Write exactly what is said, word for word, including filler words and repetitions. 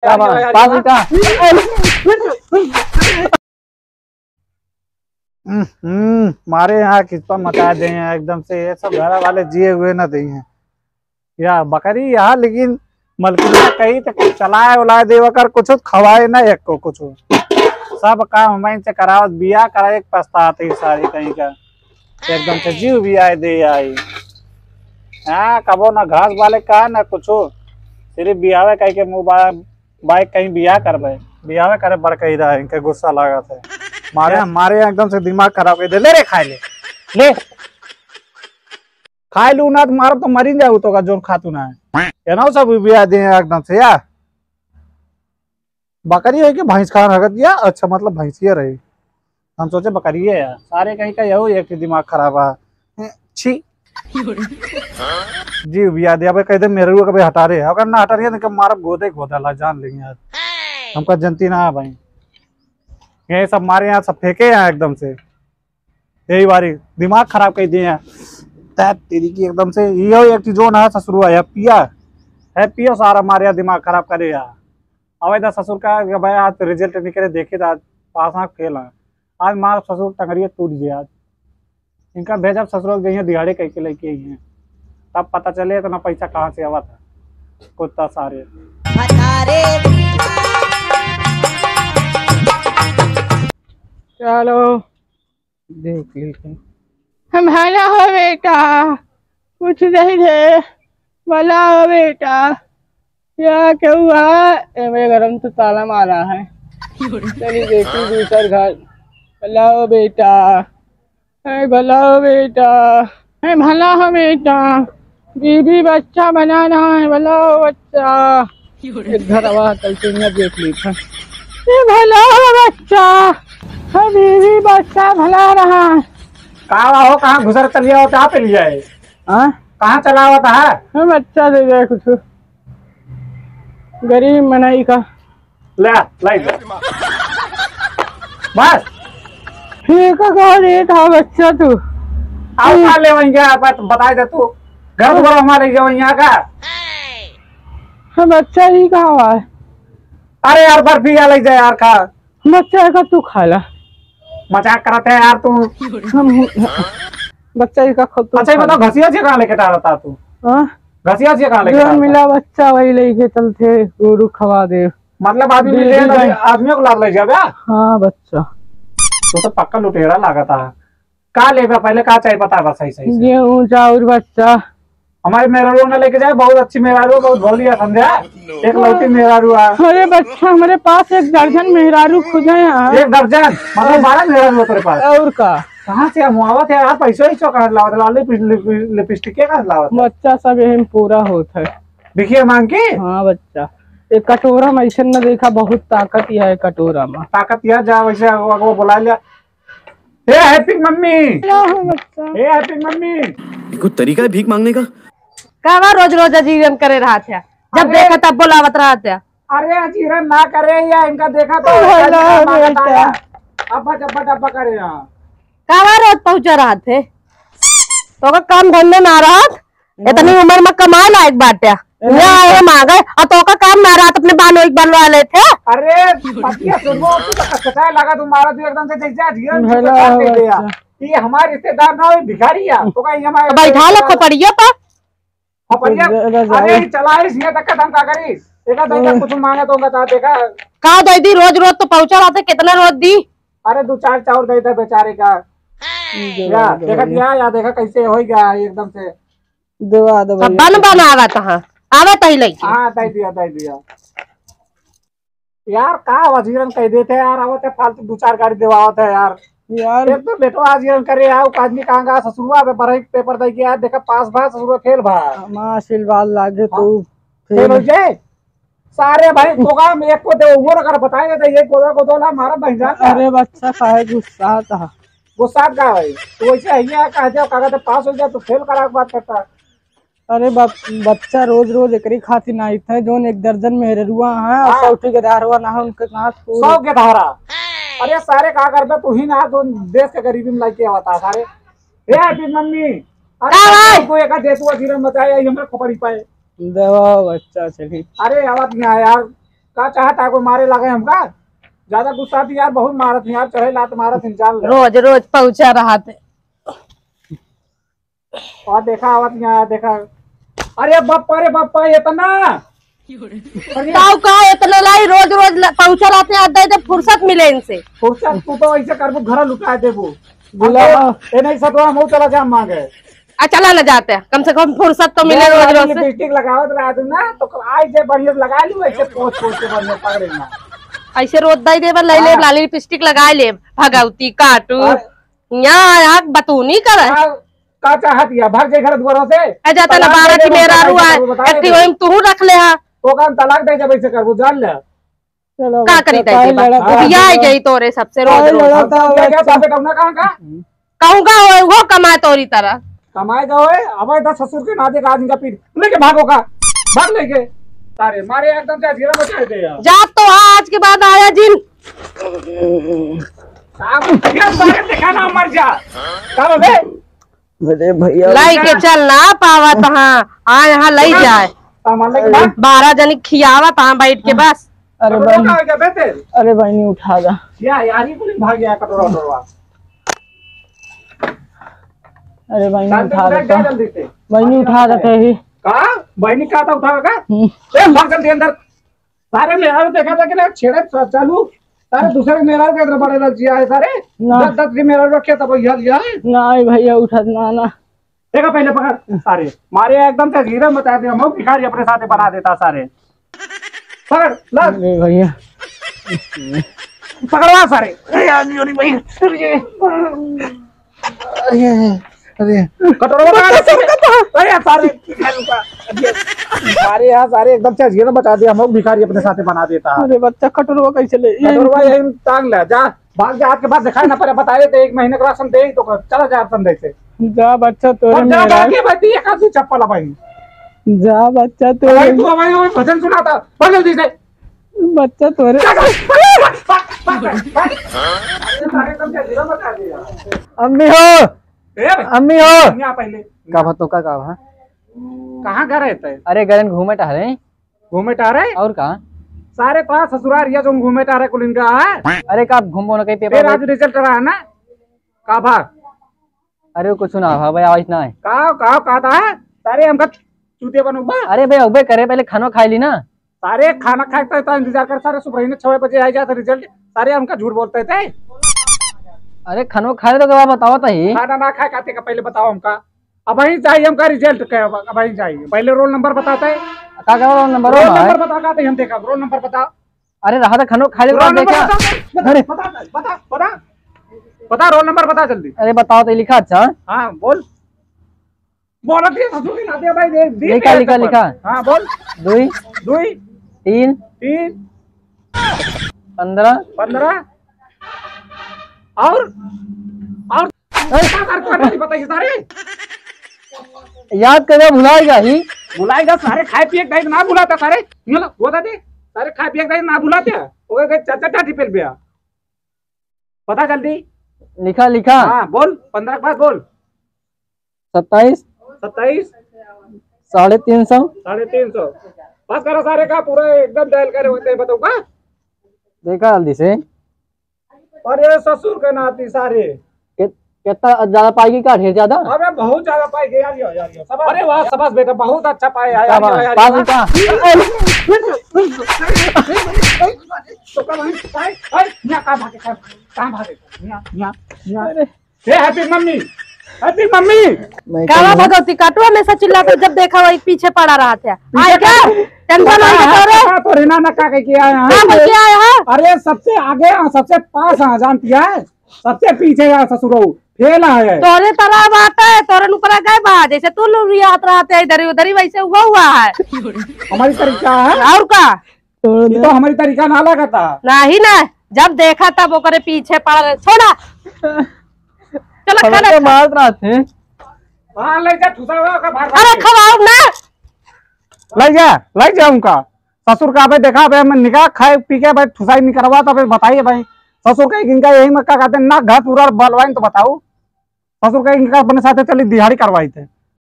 क्या बात? पास बेटा। हम्म, मारे यहाँ खिचपा मचा दे हैं एकदम से, ये सब घर वाले जिए हुए ना दे हैं। या बकरी यहाँ, लेकिन मलकिनिया कही तो कुछ चलाए उलाए देवा कर, कुछ खवाए ना एक को कुछ। सब काम हम से करावत, बियाह कराए के पछतात ही सारी कहीं का। एकदम से जीव भी आए दे आई। हाँ, कबो ना घास वाले का ना कुछ, सिर्फ बियाहे कह के मुँह बा-, बाइक कहीं बियाह करबे, बियाहे करे बड़ कही रहा है, इनके गुस्सा लागत है। मारे, मारे एकदम से दिमाग खराब कर दे। ले रे, खाए ले, ले। खाए लू ना तो मारब तो मरी जाऊ तो का जोन खातू ना है। ये ना सब बिया दे एकदम से या। बकरी है कि भैंस खान हगत या? अच्छा, मतलब भैंसिया रही। हम सोचे बकरिए है। सारे कहीं का यहो एक ठे दिमाग खराब है। हैं, छी। जी बिया दे, अबे कह दे मेहरुआ कभी हटा रे। अगर ना हटा रही है तो मारब गोदे गोदा ला जान लेंगे आज। हमका जनती ना है भाई। ये सब मारे यहाँ सब फेंके यहाँ एकदम से। यही बारी दिमाग खराब कर दिए हैं। तैं तेरी की एकदम से, यो एक चीज जो ना ससुरुआ है, पिया है, पियो सारा मारे दिमाग खराब करे यार। अबे तो ससुर का कि भाई आज रिजल्ट निकले, देखे तो आज पास ना फेल है। आज मार ससुर टंगरिया टूट गया आज। इनका भेजब ससुर के जइया दिहाड़ी कह के लेके आई हैं, तब पता चले इतना पैसा कहाँ से आवा था। कुत्ता सारे। चलो। देख लेते हैं। हम भला हो बेटा, कुछ नहीं दे, भला हो बेटा। क्या, क्या हुआ? ए, मेरे घर में तो ताला मारा है। चलिए देखिए दूसर घर। भला हो बेटा, ए, भला हो बेटा, ए, भला हो बेटा। बीबी बच्चा बना रहा है, भला हो बच्चा। एक घर आवा, कल से इन्हें देख ली था। ये भला हो बच्चा, हाँ, बीबी बच्चा भला रहा। का हो, कहाँ घुसर चलिया हो, कहाँ पे लिया है? हाँ? कहाँ चला हुआ था? हम बच्चा दे दे कुछ। गरीब मनई का। ले, लाई दे। बस। ठीक है, कह रहे था बच्चा तू। आओ, खा ले वहीं का, बस बताई दे तू। घर पर हमारे जो यहाँ का। हम बच्चा ही कहाँ हुआ है? अरे यार, बर्फी या ले जा यार, खा। बच्चा का तू खा ला। मजाक करत है यार तू। हम बच्चा ही का खुद तू अच्छा, ये खा ला। बताओ, घसिया जी कहाँ लेके आ रहा था तू? हाँ? घसिया जी कहाँ लेके आ रहा था? मिला बच्चा वही लेके चलते, गोरू खवा दे। मतलब आदमी मिले तो आदमी को लाद ले जाबे? हाँ, बच्चा। तो, तो पक्का लुटेरा लागत है। का लेबे पहले, का चाहिए बता बस सही, सही से। गेहूं, चाउर, बच्चा। हमारे मेहरारू ना लेके जाए, बहुत अच्छी मेहरारू है, बहुत भोली है समझा, एक लौती मेहरारू है। अरे बच्चा, हमारे पास एक दर्जन मेहरारू खुद है यहाँ। एक दर्जन? मतलब बारह मेहरारू है तेरे पास? और का? कहाँ से हम आवत है यार, पैसो ही चौका लावत, लाल लिप-, लिप-, लिपस्टिक के कहाँ से लावत है? बच्चा सब यही में पूरा होत है। देखिए मांग के? हाँ बच्चा, एक कटोरा में ऐसे न देखा, बहुत ताकत यह है कटोरा में। ताकत यह जा वैसे अगवा, अगवा बुला लिया। ए हैप्पी मम्मी। क्या हो बच्चा? ए हैप्पी मम्मी। ये कोई तरीका है भीख मांगने का? कावा रोज रोज अजीरन करे रहत है, जब अरे देखा तब बोलावत रहत है। अरे अजीरन ना करे या इनका देखा तो भला ऐसा मांगता बेटा। है। अब्बा जब्बा डब्बा करे यहाँ। कावा रोज पहुँचा रहत है, तो का काम धंधा ना रहत, इतनी उम्र में कमाए लायक बाटे। ए, ना आए मांगे, और तो का काम ना रहत अपने बानो एक बनवा लेते। अरे, पतिया सुनबो, तू तो कचकचाए लगा, तू मारा तू एकदम से जैसे आज गिरन भला तू बता दे दे यार। अच्छा। ये हमारे रिश्तेदार ना हो, भिखारी यार। तो का ये हमारे तो बैठा लो रिश्तेदार खोपड़िया पर। खोपड़िया? अरे, अरे, अरे, चला इस ये तक हम का करी? देखा, देखा, हम्म। कुछ मांगे तो बता, देखा। का दे दी, रोज रोज तो पहुंचा रहते, कितना रोज दी? अरे, दो चार चाउर दे दे बेचारे का। दे दो, या, दे दो देखा भैया। दिया, या देखा कैसे हो गया एकदम से। देवा दो अब भैया। बन बन आवत, हाँ, आवत ही लइके। हाँ, दे दिया, दे दिया। यार, का वजीरन कह देते हैं यार, आवत है फालतू दो चार गाड़ी देवावत है यार। यार। एक तो बेटवा आज ये करे यार, आदमी कहाँ गया ससुरुआ पे बरई पेपर दे के यार, देखा पास भा ससुरुआ फेल भा। हमारा आशीर्वाद लागे हाँ। तो फेल हो जाए। सारे भाई तो काम एक को दे, वो अगर बताए तो एक गोदा गोदा ला मारा बन जाता। अरे बच्चा काहे गुस्सा था? गुस्सा का है? तो वैसे है ये कह दिया, कागज पास हो जाए तो फेल करा के बात करता। अरे बा-, बच्चा रोज रोज एकरी खातिर ना आइत है, जोन एक दर्जन मेहररुआ हैं और हाँ। सौ ठे गदहरवा ना है, उनके कहाँ तू सौ गदहरा? अरे सारे का करबे तू ही ना, जो देश के गरीबी में लाइके आवता सारे। ए अभी मम्मी, अरे का भाई? को एक दे तू अजीरन बताए, आई हमरा खबर ही पाए। देवा बच्चा चली। अरे आवत ना यार, का चाहत है, कोई मारे लागे हमका? ज्यादा गुस्सा थी यार, बहुत मारत ही यार, चढ़े लात मारत ही, जान ले। रोज रोज पहुंचा रहत है। और देखा आवत यहाँ, देखा। अरे बप्पा, अरे बप्पा, इतना। अरे ताऊ का इतना लाई, रोज रोज ल-, पहुंचा रहते हैं, दे दे, फुर्सत मिले इनसे। फुर्सत तू तो ऐसे करबू, घर लुटा देबू। बुलावा। अब ये नहीं सतवा, हम चला जा मांगे। आ, चला ना जाते हैं, कम से कम फुर्सत तो मिले रोज रोज से। लिपस्टिक लगावत रहा तू ना, तो आज जे बढ़िया लगा लू, ऐसे पोंछ पोंछ के बढ़िया पकड़े ना। ऐसे रोज दई देबा, लई लेब, हाँ। लाली लिपस्टिक लगाई लेब, भगवती काटू। और यहाँ, यहाँ बतूनी करे। का, का चाहत या? भाग जाए घर दुआरों से। ए, जाता ना, तलाक बारह दे की देबो, मेहरारू तलाक दे है, देबो, बता एक दे। वही तू रख ले हा। तो का हम तलाक दे जब ऐसे करबो, जान ले। चलो का बच्चा, करी तई काहे देबा? लड़त हो? उबियाई जाई तोरे सबसे रोज काहे रोज। लड़त हो बच्चा? बेटा, बेटा, ना कहाँ का? कहूँ का होए, वो कमाए तोरी तरह। कमाए का होए? अब दस ससुर के नाते का आज इनका पीठ लेके भागो का, भाग लेके। तारे मारे एकदम से जीरा मचा दे यार। जा तो आज के बाद आया जिन। साहब, ये सारे देखा ना मर जा। का बे? अरे भैया। लाई के चल ना पावत हाँ, आ यहाँ लई जाए। सामान लेके भाग। बारह जनी खियावत हाँ बैठ के बस। अरे कटोरा बहन, कहाँ गया बे तेल? अरे बहनी उठा दा। या यार, ये कुल भाग गया कटोरा वटोरा। अरे बहनी डाल दे, उठा उठा, देता। जा जल्दी से। बहनी उठा देते ही। का? बहनी का था उठावे का? हम्म। ए, भाग जल्दी अंदर। सारे मेहरारू देखा था कि ना छेड़े च-, चालू। सारे दूसरे मेहरारू के अंदर बड़े लग जिया है सारे। ना। दस दस के मेहरारू रखे तब यह लिया है। ना, आई भैया उठत ना, ना। देखा पहले पकड़ सारे। मारे एकदम से हीरो बता दे, हम भिखारी अपने साथे बना देता सारे। पकड़, ला। अरे भैया। पकड़वा सारे। अरे यार, नहीं हो रही भाई। अरे, अरे, अरे। कटोरवा पकड़। अरे यार, सारे। अरे यार, सारे एकदम से हीरो बता दे, हम लोग भिखारी अपने साथे बना देता। अरे बच्चा, कटोरवा कैसे ले? कटोरवा यही टांग ले, जा। भाग जा, आज के बाद दिखाई ना पड़े, बताए तो एक महीने का राशन दे ही तो कर। चला जा राशन दे से। जा बच्चा तोरे और जा, मेहरारू। जाके भाई, एक आदमी चप्पल है भाई। जा बच्चा तोरे भाई, तू हमारे, हमारे भजन सुनाता, भाग जल्दी से। बच्चा तोरे। जा, जा, भाग, भाग, भाग, भाग, भाग। अरे, सारे एकदम से हीरो बता दे यार। अम्मी हो। ए, अम्मी हो। यहाँ पहले। का भा तो का, का भा? कहाँ घर है तै? अरे, गरन घूमे टहरे। घूमे टहरे? और का? सारे तो ससुरार या जो घूमे टहरे कुल इनका है। अरे का घूमबो न कहीं पेपर फिर आज रिजल्ट रहा ना? का भा? अरे कुछ ना भा भाई, आज ना है। का, का, का था? सारे हमका चूतिया बनू बा? अरे भाई, अबे करे पहले खाना खाई ली ना। सारे खाना खाए तो, तो इंतजार कर, सारे सुबह ही ने छह बजे आ जाता रिजल्ट। सारे हमका झूठ बोलते थे। अरे खाना खाए तो के बाद बताओ तो ही। खाना ना खाए खाते का पहले बताओ हमका। अब वहीं चाहिए हमका रिजल्ट के, अब वहीं चाहिए। पहले रोल नंबर बताते हैं। का, का रोल नंबर रोल भाई? नंबर बता, का हम देखा, रोल नंबर बता। अरे रहा था खानो खाए ले रोल बाद नंबर देखा। बता, बता, अरे। बता, बता, बता, बता, रोल नंबर बता जल्दी। अरे बताओ तो लिखा। अच्छा। हाँ, बोल। बोलत है ससुर के नाते भाई, दे, दे लिखा, दे लिखा, अपन। लिखा। हाँ, बोल। दुई। दुई। तीन। तीन। पंद्रह। पंद्रह। और, और अरे। का कर, का नहीं बताइए सारे? याद करे भुलाएगा ही। भुलाएगा सारे, खाए पिए के दाई ना भुलाता सारे। ये लो, वो दे दे। सारे खाए पिए के दाई ना भुलाते। ओके, चाचा टाटी पेल बिया। बता जल्दी। लिखा, लिखा। हाँ, बोल, पंद्रह के बाद बोल। सत्ताईस। सत्ताईस। साढ़े तीन सौ। साढ़े तीन सौ। बस करो सारे का पूरा एकदम डायल करे होते हैं, बताओ का? देखा जल्दी से। अरे ससुर के नाती सारे। कि-, कितना ज्यादा पाएगी का? ढेर ज्यादा? अबे बहुत ज्यादा पाएगी यार, यो, यार, यो। शाबाश। अरे वाह, शाबाश बेटा, बहुत अच्छा पाए यार, क्या यार, बात? यार, पाँच यार। रुपया। तो कब हम, भाई, भाई, यहाँ कहाँ भागे, कहाँ, कहाँ भागे? यहाँ, यहाँ, यहाँ। अरे। ए, हैप्पी मम्मी, हैप्पी मम्मी। मैं कावा कहीं भगवती काटू हमेशा चिल्लाते, जब देखा वही पीछे पड़ा रहा था। पीछे आए क्या? का? टेंशन आई क्या तोरे? पता तोरे ना, ना का के किया है? का बोल के आया है? अरे सबसे आगे, सबसे पास है, जानती है? सबसे पीछे है ससुरो, फेल है। तोरे तरह बात है, तोरे ऊपर गए बा, जैसे तू लोग भी हाथ रहते हैं इधर उधर ही, वैसे हुआ हुआ है। हमारी तरीका है। और का? छोड़ ये दे। तो हमारी तरीका ना लगा था। नहीं ना, जब देखा तब ओकरे पीछे पड़ गए। छोड़ा। चलो, खबर खाना के खा। मार रहा थे। हाँ, ले जा, ठुसा हुआ का भार अरे, खवाओ ना। ले जा, ले जा उनका। ससुर का अबे देखा, अबे हम निकाह खाए पी के भाई ठुसाई निकलवा, तो अबे बताइए भाई। ससुर का इनका यही में का कहते हैं, ना घर पूरा बलवाइन तो बताओ। ससुर का इनका अपने साथे चली दिहाड़ी करवाई थे।